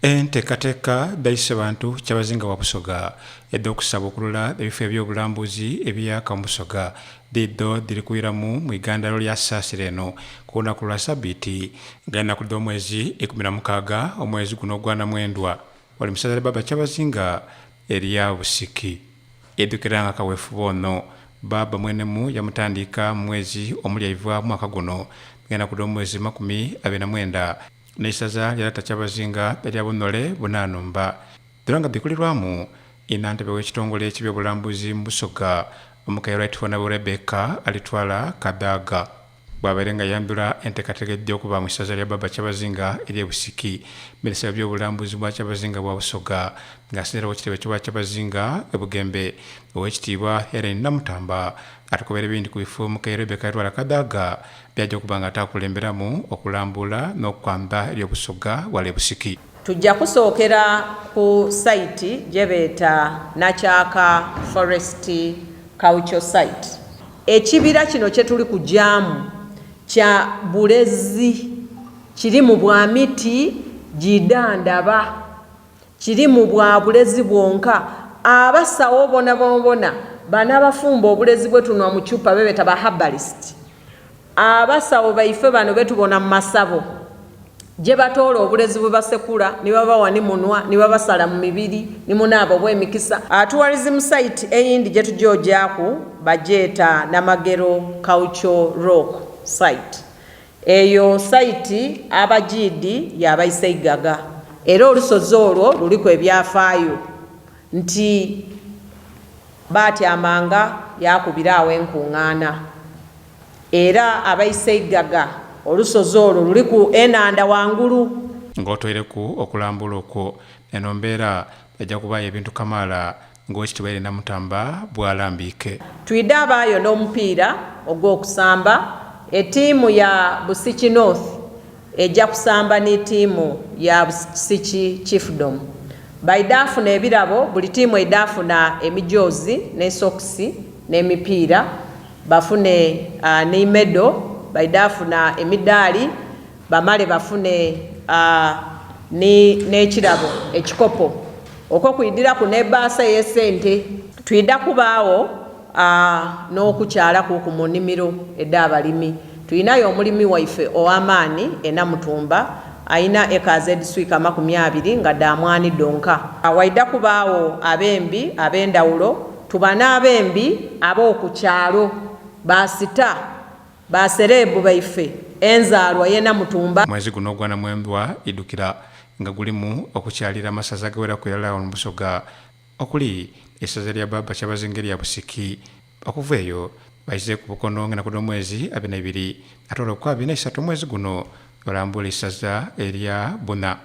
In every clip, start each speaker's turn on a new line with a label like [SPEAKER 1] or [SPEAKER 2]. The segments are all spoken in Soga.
[SPEAKER 1] Enteekateeka dha Isebantu Kyabazinga wa Busoga edh'okusabuukulula ebifo eby'obulambuzi ebiyaka mu Busoga dhidho dhiri kwiramu mu igandhalo lya Saasira eno ku lunaku lwa sabiiti nga enaku dh'omwezi 16 omwezi guno ogwa Namwendwa wali mu saza lya Bbaaba Kyabazinga erya Busiki. Idhukira nga kaweefube ono Bbaaba mwenemu yamutandiika mu mwezi Omulyaiva mwaka guno nga enaku dh'omwezi 29. N'eisaza lya Lata Kyabazinga erya Bunhole Bunaanumba dhona nga dhikulirwamu Inantebe w'ekitongole eky'ebyobulambuzi mu Busoga, Omukaire Right Honourable Rebecca Alitwala Kadaga bw'abaire nga ayandhula enteekateeka edhija okuba mu isaza lya Baba Kyabazinga ery'e Busiki. Minisita w'ebyobulambuzi bwa Kyabazinga bwa Busoga ng'asinziira ku kitebe ky'Obwakyabazinga e Bugembe, Owekitiibwa Hellen Namutamba atukobera ebindi ku bifo Omukaire Rebecca Alitwala Kadaga Byaja okuba nga ataakulemberamu okulambuula n'okwandha eri Obusoga wale e Busiki.
[SPEAKER 2] Tujja kusookera ku sayiti gyebeeta Nakyaka Forest Culture Site. Ekibira kino kyetuli kujaamu kya bulezi, kirimu bwa miti gidhandhaba, kirimu bwa bulezi bwonka. Abasawo bonabonabona bano abafumba obulezi bwetunhwa mu chupa bebeeta ba herbalist, Abasawo baife bano betubona mu masabo, gyebatoola obulezi bwebasekula ni babawa ni munhwa, ni babasala mu mibiri, ni munaaba obw'emikisa. Tourism site eyindi gyetuja ojaaku bagyeta Namagero Cultural Rock Site. Eyo site abagiidi ya Baiseigaga era olusozi olwo luliku ebyafaayo nti baatyamanga yaakubira agho enkungaana. Era abaiseigaga olusozi olwo luliku enhandha ghangulu.
[SPEAKER 1] Ng'otoireku okulambula okwo, eno mbeera eja kubaayo ebintu kamaala ng'Owekitiibwa Irene Namutamba bw'alambiike.
[SPEAKER 2] Twidha abaayo n'omupiira ogw'okusamba. Etiimu ya Busiki North eja kusamba ni tiimu ya Busiki Chiefdom. Baidha funa ebirabo, buli tiimu eidha funa emijoozi n'esokisi n'emipiira. Bafune ni medo, baidha funa emidaali, bamale bafune ni n'ekirabo, ekikopo. Okwo kwidhiraku n'ebbaasa ey'esente. Twidha kubaagho n'okukyalakuuku mu nimiro edh'abalimi. Twinayo omulimi waife ow'amaani e Namutumba, alina ekazi edhiswika 20 nga dha mwaani dhonka. Waidha kubaagho abembi ab'endhawulo. Tuba n'abembi ab'oku kyalo, ba sita, ba sereebu baife, enzaalwa y'e Namutumba.
[SPEAKER 1] Omwezi guno ogwa Namwendwa idhukira nga gulimu okukyalira amasaza agaweraku irala ghano mu Busoga okuli eisaza lya Bbaabba Kyabazinga erya Busiki. Okuva eyo baizeeku Bukono ng'enaku dh'omwezi 22 ate olwo ku 23 omwezi guno balambula eisaza erya Buna.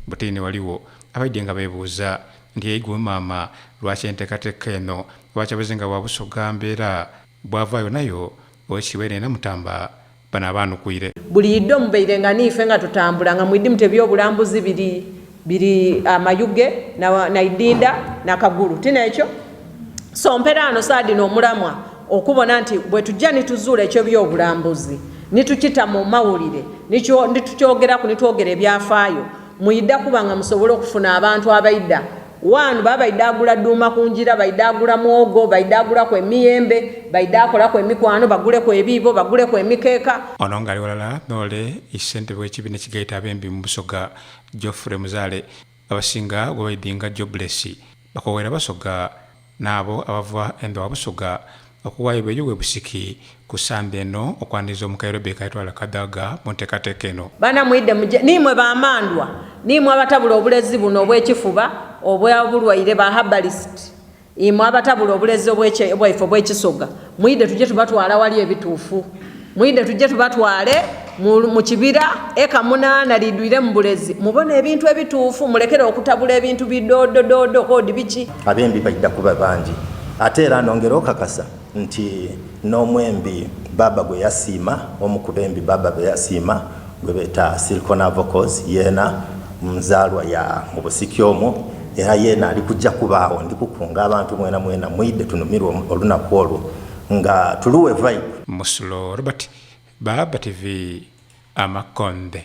[SPEAKER 1] Butaine ghaligho abaidhye nga beebuuza nti eigwe maama lwaki enteekateeka eno Obwakyabazinga bwa Busoga mbeera bwavaayo nayo Owekitiibwa Irene Namutamba bano abaanukwire.
[SPEAKER 2] Buli idho mubaire nga niife nga tutambula nga mwidhi muti eby'obulambuzi biri biri Mayuge na na Idinda na Kagulu, ti n'ekyo? So mperaano saa dhino omulamwa okubona nti bwetuja ni tuzuula eky'ebyobulambuzi ni tukita mu mawulire ni tukyogeraku ni twogera ebyafaayo, mwidha kuba nga musobola okufuna abantu abaidha Wanu baba baidha agula duuma ku ngira, baidha agula mwogo, baidha agulaku emiyembe, baidha akolaku emikwano, baguleku ebiibo, baguleku emikeeka.
[SPEAKER 1] Ono nga ali ghalala n'ole ssentebe w'ekibiina ekigaita abembi mu Busoga, Geoffrey Muzaale abasinga gwebaidhi nga Jobless bakoweera Abasoga n'abo abava endha wa Busoga okuwaayo beyuwe Busiki ku Sande eno okwaniriza Omukaire Rebecca Aitwala Kadaga mu nteekateeka eno.
[SPEAKER 2] Baana mwidhe muje, niimwe ba mandwa, niimwe abatabula obulezi buno obw'ekifuba obw'obulwaire ba herbalist, imwe abatabula obulezi obwaife obw'ekisoga, mwidhe tuje tubatwale awali ebituufu. Mwidhe tuje tubatwale mu kibira eka munaana liidhwiremu bulezi, mubone ebintu ebituufu, mulekere okutabula ebintu bidoodo kodi biki.
[SPEAKER 3] Abembi baidha kuba bangi. Ate era nongera okakasa nti n'omwembi Baba gwe yasiima, omu ku bembi Baba be yasiima gwe beeta Silkona Vocals yeena nzaalwa ya mu Busiki omwo era yeena ali kuja kubaagho. Ndi kukunga abantu mwenamwena mwidhe tunumirwe olunaku olwo nga tuluwe vibe.
[SPEAKER 1] Musulo Robert, Baba TV, Amakonde.